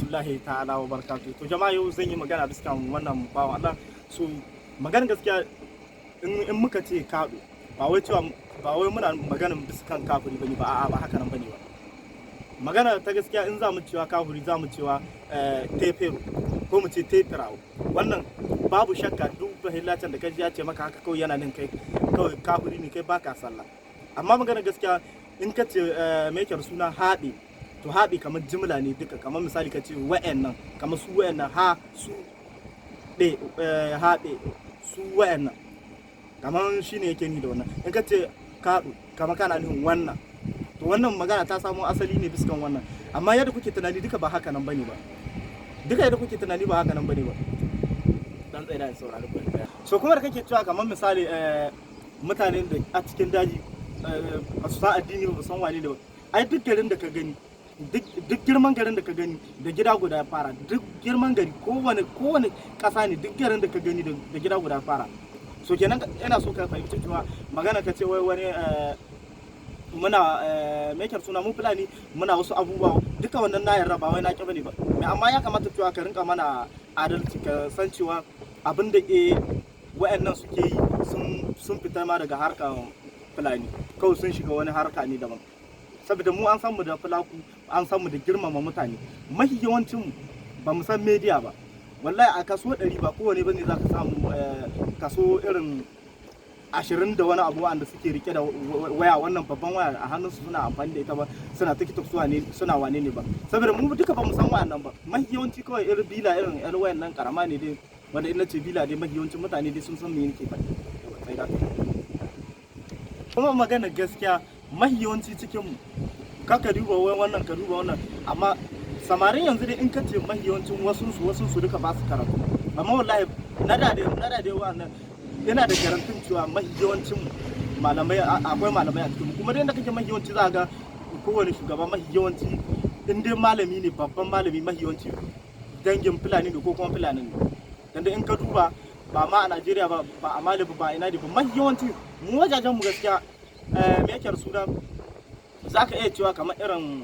Rahmatullahi ta'ala wa barakatuh. To jama'a, yau zan yi magana bisa kan wannan bawan Allah. So maganar gaskiya, in muka ce kaɗo, ba wai cewa ba wai muna maganin bisa kan kafiri bane ba, a'a, ba haka nan bane ba. Magana ta gaskiya, in za mu cewa kafiri, za mu cewa tefero ko mu ce tefirawo. Wannan babu shakka, duk bahillacin da kaji ya ce maka haka, kawai yana nan kai kawai kafiri ne, kai baka sallah. Amma magana gaskiya, in ka ce me yake suna haɓe, to haɓe kamar jimla ne duka. Kamar misali ka ce wa'annan, kamar su wa'annan, ha su ɗe, haɓe su wa'annan, kamar shi ne yake ni da wannan. In ka ce kaɗu, kamar kana nufin wannan. To wannan magana ta samo asali ne biskan wannan, amma yadda kuke tunani duka ba haka nan bane ba. Duka yadda kuke tunani ba haka nan bane ba. Dan tsaye da saurari ku. So kuma da kake cewa kamar misali mutanen da a cikin daji ba su san addini ba, san wani da ba. Ai duk garin da ka gani, duk girman garin da ka gani, da gida guda fara. Duk girman gari, kowane ƙasa ne, duk garin da ka gani da gida guda fara. So kenan ina so ka fahimci cewa magana ka ce wai wani muna mekar suna mu Fulani muna wasu abubuwa duka, wannan na yarda, ba wai na ƙi bane ba. Amma ya kamata cewa ka rinka mana adalci, ka san cewa abin da wa'annan suke yi sun fita ma daga harkar Fulani, kawai sun shiga wani harka ne daban. Saboda mu an san mu da Fulaku, an san mu da girmama mutane. Mahi yawancin mu ba mu san media ba. Wallahi a kaso 100, ba kowane bane za ka samu kaso irin 20 da wani abu wanda suke rike da waya, wannan babban waya a hannunsu, suna amfani da ita ba, suna TikTok, suna wane ne ba. Saboda mu duka ba mu san wa'annan ba. Mahi yawanci kawai irin bila, irin yar wayan nan karama ne dai, wanda in nace bila dai, mahi yawancin mutane dai sun san me nake faɗi. Kuma magana gaskiya, mahi yawanci cikin mu, kaka duba wai wannan, ka duba wannan, amma samarin yanzu dai, in ka ce mahi yawancin wasu su duka ba su karatu. Amma wallahi na da dai wannan yana da garantin cewa mahi yawancin malamai, akwai malamai a cikin. Kuma dai da kake, mahi yawanci za ga kowane shugaba, mahi yawanci in dai malami ne, babban malami, mahi yawanci dangin Fulani ne ko kuma Fulani ne. Dan da in ka duba, ba ma a Najeriya ba, ba a Mali ba, ba ina ne ba, mahi yawanci mu wajajen mu gaskiya, me yake suna, za ka iya cewa kamar irin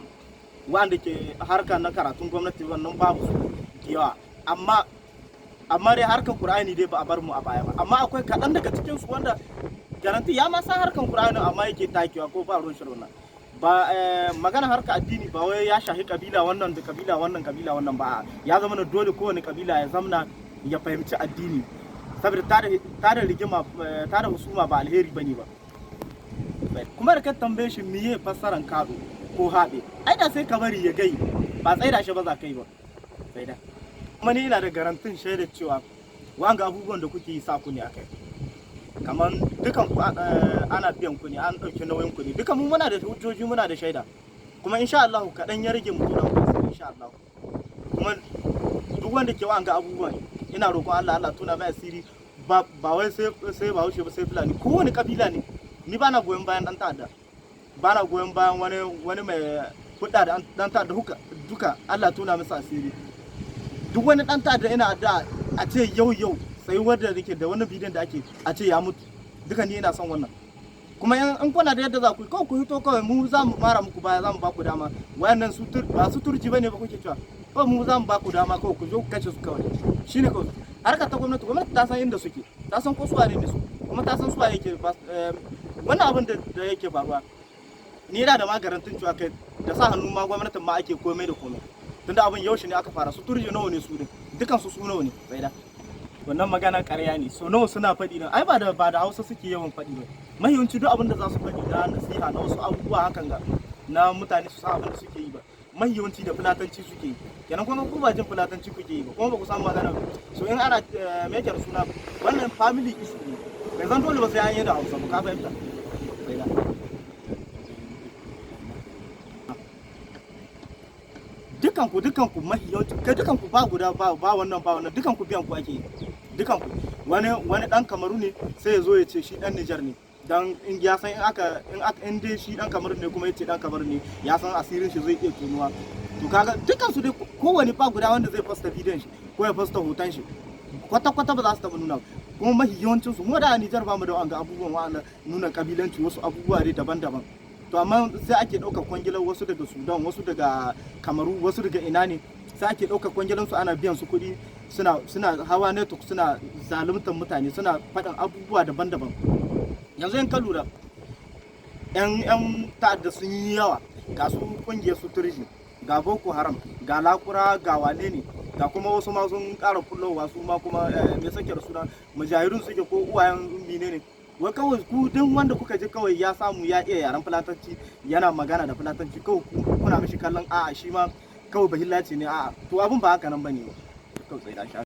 wanda ke harka na karatun gwamnati, wannan babu su yawa. Amma dai harkar Qur'ani dai ba a bar mu a baya ba. Amma akwai kaɗan daga cikin su wanda garanti ya ma san harkar Qur'ani, amma yake takewa ko ba ruwan shirin ba. Magana harka addini ba wai ya shahi kabila wannan da kabila wannan, kabila wannan ba. Ya zama na dole kowane kabila ya zamna ya fahimci addini, saboda tada rigima, tada husuma ba alheri bane ba. Kuma da ka tambaye shi miye fassaran kaɗo ko haɓe, ai da sai ka bari ya gai, ba tsaida shi ba za ka yi ba, tsaida. Kuma ni ina da garantin shaidar cewa wanga abubuwan da kuke yi, sa ku ne akai. Kamar dukan ku ana biyan ku ne, an ɗauki nauyin ku ne duka. Mu muna da hujjoji, muna da shaida. Kuma insha Allah kaɗan ya rage mu tuna ku, insha Allah. Kuma duk wanda ke wanga abubuwan, ina roƙon Allah, Allah tuna mai asiri. Ba wai sai Bahaushe ba, sai Fulani, kowane kabila ne. Ni ba na goyon bayan dan ta'adda, ba na goyon bayan wani mai hudda da dan ta'adda duka. Allah tuna masa asiri. Duk wani dan ta'adda, ina addu'a a ce yau yau sai wanda yake da wani bidiyon da ake a ce ya mutu duka. Ni ina son wannan. Kuma in kuna da yadda za ku yi, kawai ku hito, kawai mu za mu mara muku baya, za mu ba ku dama. Wayannan su ba su turji bane ba kuke cewa, kawai mu za mu ba ku dama, kawai ku zo ku kashe su kawai. Shine kawai harkar ta gwamnati. Gwamnati ta san inda suke, ta san ko su wane ne su, kuma ta san su waye yake wannan abin da yake faruwa. Ni yana da ma garantin cewa kai da sa hannu ma gwamnatin ma ake komai da komai, tunda abin yaushe ne aka fara? Su turje nawa ne su din? Dukan su su nawa ne? Sai da wannan magana ƙarya ne. So nawa suna faɗi nan, ai ba da Hausa suke yawan faɗi ba. Mahiyanci duk abin da za su faɗi na nasiha, na wasu abubuwa hakan ga na mutane su san abin da suke yi ba, mahiyanci da Fulatanci suke yi. Kenan kuma ku ba jin Fulatanci kuke yi ba, kuma ba ku san magana ba. So in ana me yake suna, wannan family issue ne, bai zan dole ba sai an yi da Hausa ba. Ka fahimta? Sai da dukan ku mahiyanci kai, dukan ku ba guda ba, ba wannan ba wannan, dukan ku biyan ku ake yi dukan ku. Wani dan Kamaru ne, sai ya zo ya ce shi dan Nijar ne, dan in ya san in aka in aka in dai shi dan Kamaru ne, kuma ya ce dan Kamaru ne, ya san asirin shi zai iya tonuwa. To kaga dukan su dai, kowane ba guda wanda zai posta bidiyon shi ko ya posta hoton shi, kwata kwata ba za su taɓa nuna. Kuma mahi yawancin su, mu da a Nijar ba mu da wanga abubuwan wa'anda nuna kabilanci, wasu abubuwa dai daban-daban. To amma sai ake ɗaukar kwangilar wasu daga Sudan, wasu daga Kamaru, wasu daga ina ne. Sai ake ɗaukar kwangilan su, ana biyan su kuɗi, suna hawa network, suna zaluntar mutane, suna faɗin abubuwa daban-daban. Yanzu in ka lura, yan ta'adda sun yi yawa. Ga su kungiyar su Turji, ga Boko Haram, ga Lakurawa, ga wane ne, ga kuma wasu ma sun ƙara kullowa. Su ma kuma me sake da suna, mujahidun suke ko uwayen mine ne. Wai kawai ku duk wanda kuka ji kawai ya samu ya iya yaren Fulatanci, yana magana da Fulatanci, kawai kuna mishi kallon a'a, shi ma kawai bahillace ne. A'a, to abin ba haka nan bane ba. Kawai sai da sha.